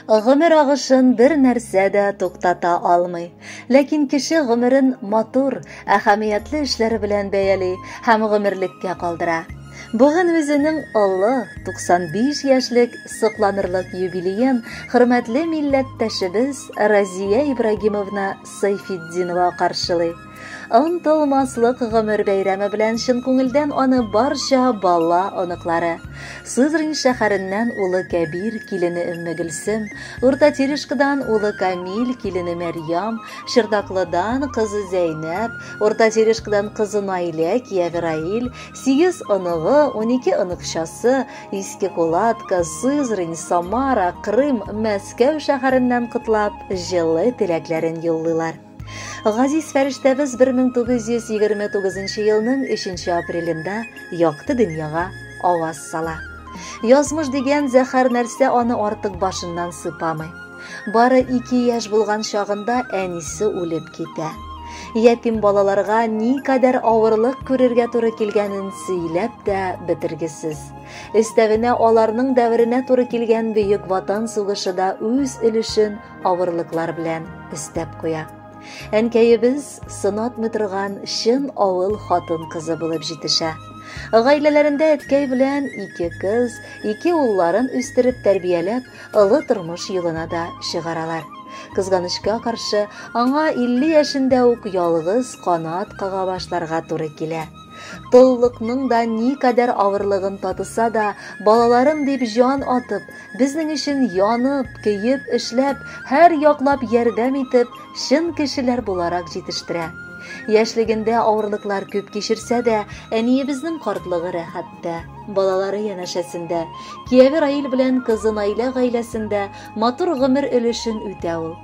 Гомер агышын бер нәрсә дә туктата алмый. Ләкин кеше гомерен матур, әһәмиятле эшләре белән бәяли һәм гомерлеккә калдыра. Бүген үзенең олы 95 яшьлек сокланырлык юбилеен хөрмәтле милләттәшебез Разия Ибрагимовна Сайфетдинова каршылый. Онытылмаслык гомер бәйрәме белән чын күңелдән аны барча бала оныклары. Сызрань шәһәреннән улы Кәбир, килене Өммегөлсем, Урта Терешкадан улы Камил, килене Мәрьям, Чырдаклыдан кызы Зәйнәп, Урта Терешкадан кызы Наилә, кияве Раил, 8 оныгы, 12 оныкчасы, Иске Кулатка, Сызрань, Самара, Крым, Мәскәү шәһәреннән котлап, җылы теләкләрен юллыйлар. Газиз фәрештәбез 1929 елның 3 апрелендә якты дөньяга аваз сала. Язмыш дигән зәһәр нәрсә аны артык башыннан сыйпамый. Бары 2 яшь булган чагында әнисе үлеп китә. Ятим балаларга никадәр авырлык күрергә туры килгәнен сөйләп тә бетергесез. Өстәвенә аларның дәверенә туры килгән Бөек Ватан сугышы да үз өлешен авырлыклар белән өстәп куя. Әнкәебез сынатмый торган чын авыл хатын-кызы булып җитешә. Гаиләләрендә әткәй белән 2 кыз, 2 улларын үстереп тәрбияләп, олы тормыш юлына да чыгаралар. Кызганычка каршы, аңа 50 яшендә үк ялгыз канат кага башларга туры килә. Толлыкның да никадәр авырлыгын татыса да, балаларым дип җан атып, безнең өчен янып, көеп, эшләп, һәр яклап ярдәм итеп, чын кешеләр буларак җитештерә. Яшьлегендә авырлыклар күп кичерсә дә, әниебезнең картлыгы рәхәттә, балалары янәшәсендә, кияве Раил белән кызы Наилә гаиләсендә матур гомер өлешен үтә ул.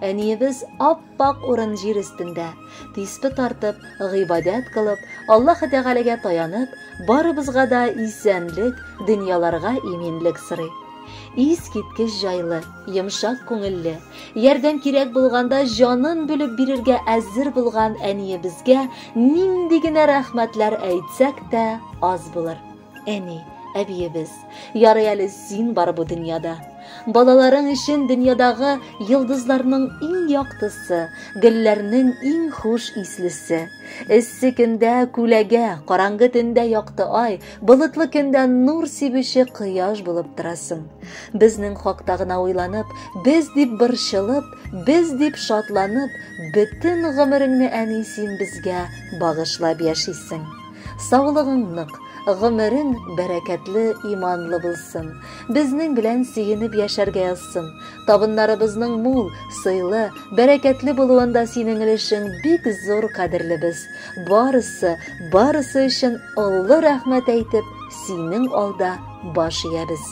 Әниебез ап-ак урын җир өстендә, тиспе тартып, гыйбадәт кылып, Аллаһ Тәгаләгә таянып, барыбызга да исәнлек, дөньяларга иминлек сорый. Искиткеч җайлы, йомшак күңелле, ярдәм кирәк булганда җанын бүлеп бирергә әзер булган әниебезгә нинди генә рәхмәтләр әйтсәк тә аз булыр. Әни, әбиебез, ярый әле син бар бу дөньяда. Балаларың өчен дөньядагы йолдызларның иң яктысы, гөлләрнең иң хуш ислесе. Эссе көндә күләгә, караңгы төндә якты ай, болытлы көндә нур сибүче кояш булып торасың. Безнең хакта гына уйланып, без дип борчылып, без дип шатланып, бөтен гомереңне әни син безгә багышлап яшисең. Саулыгың нык, гомерең бәрәкәтле, иманлы булсын. Безнең белән сөенеп яшәргә язсын. Табыннарыбызның мул, сыйлы, бәрәкәтле булуында синең өлешең бик зур, кадерлебез. Барысы, барысы өчен олы рәхмәт әйтеп, синең алда баш иябез.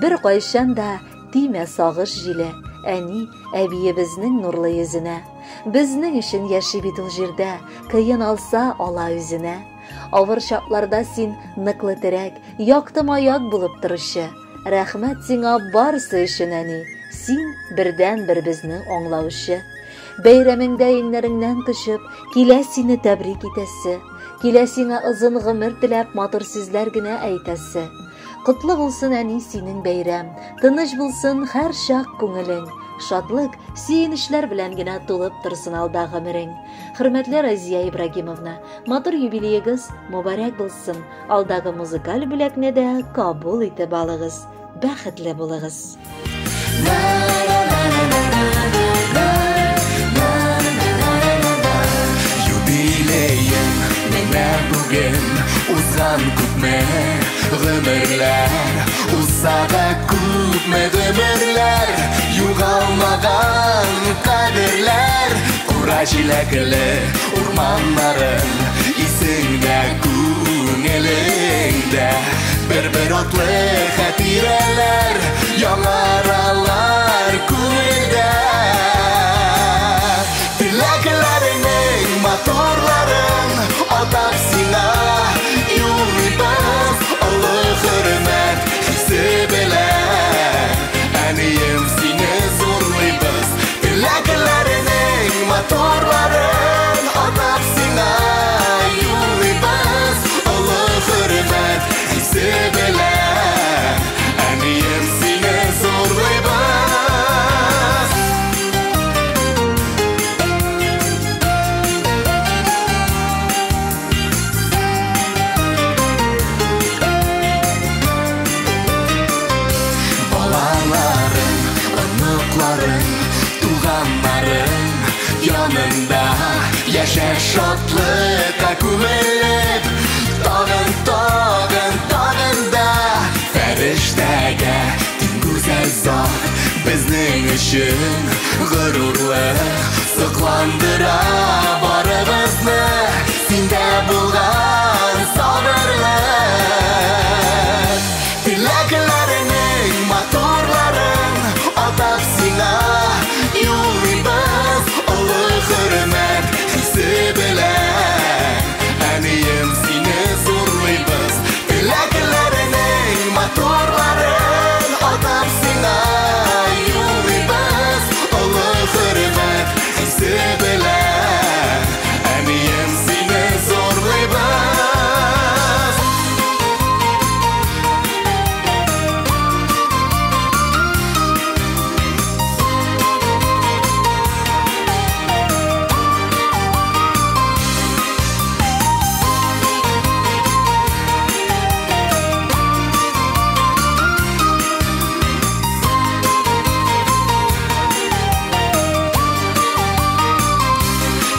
Бер кайчан да тимә сагыш җиле, әни, әбиебезнең нурлы йөзенә. Безнең өчен яши бит ул җирдә, кыен алса ала үзенә. Авыр чакларда син ныклы терәк, якты маяк булып торучы. Рәхмәт сиңа барысы өчен, әни, син бердән-бер безне аңлаучы. Бәйрәмеңдә иңнәреңнән кочып, килә сине тәбрик итәсе. Килә сиңа озын гомер теләп матур сүзләр генә әйтәсе. Котлы булсын, әни, синең бәйрәм, тыныч булсын һәр чак күңелең. Шатлык, сөенечләр белән генә тулып торсын алда гомерең. Хөрмәтле Разия Ибрагимовна, матур юбилеегыз мубарак булсын. Алдагы музыкаль бүләкне дә кабул итеп алыгыз. Бәхетле булыгыз. Юбилеем менә бүген узган күпме гомерләр, узса да күпме гомерләр, югалмаган кадерләр, кура җиләкле урманнарын исеңдә, күңелеңдә бер-бер атлы хатирәләр яңаралар күңелдә. Теләкләреңнең матурларын атап сиңа юллыйбыз, олы хөрмәт хисе белән. Әнием, сине зурлыйбыз. Теләкләреңнең матурларын атап сиңа юллыйбыз, олы хөрмәт хисе белән. Әнием, сине зурлыйбыз. янында яшә шатлыкка күмелеп, тагын, тагын, тагын да фәрештәгә тиң гүзәл зат, безнең өчен горурлык, сокландыра барыбызны синдә булган сабырлык. Теләкләреңнең матурларын атап сиңа юллыйбыз, олы хөрмәт хисе белән. Әнием, сине зурлыйбыз. Теләкләреңнең матурларын атап сиңа юллыйбыз, олы хөрмәт хисе белән. Әнием, сине зурлыйбыз.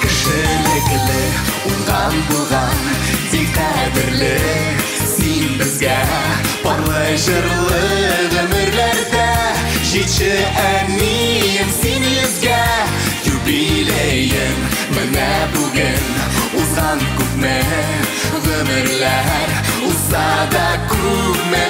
Кешелекле, уңган булган, бик кадерле син безгә, парлы җырлы гомерләрдә җитше әнием син йөзгә. Юбилеең менә бүген, узган күпме гомерләр, узса да күпме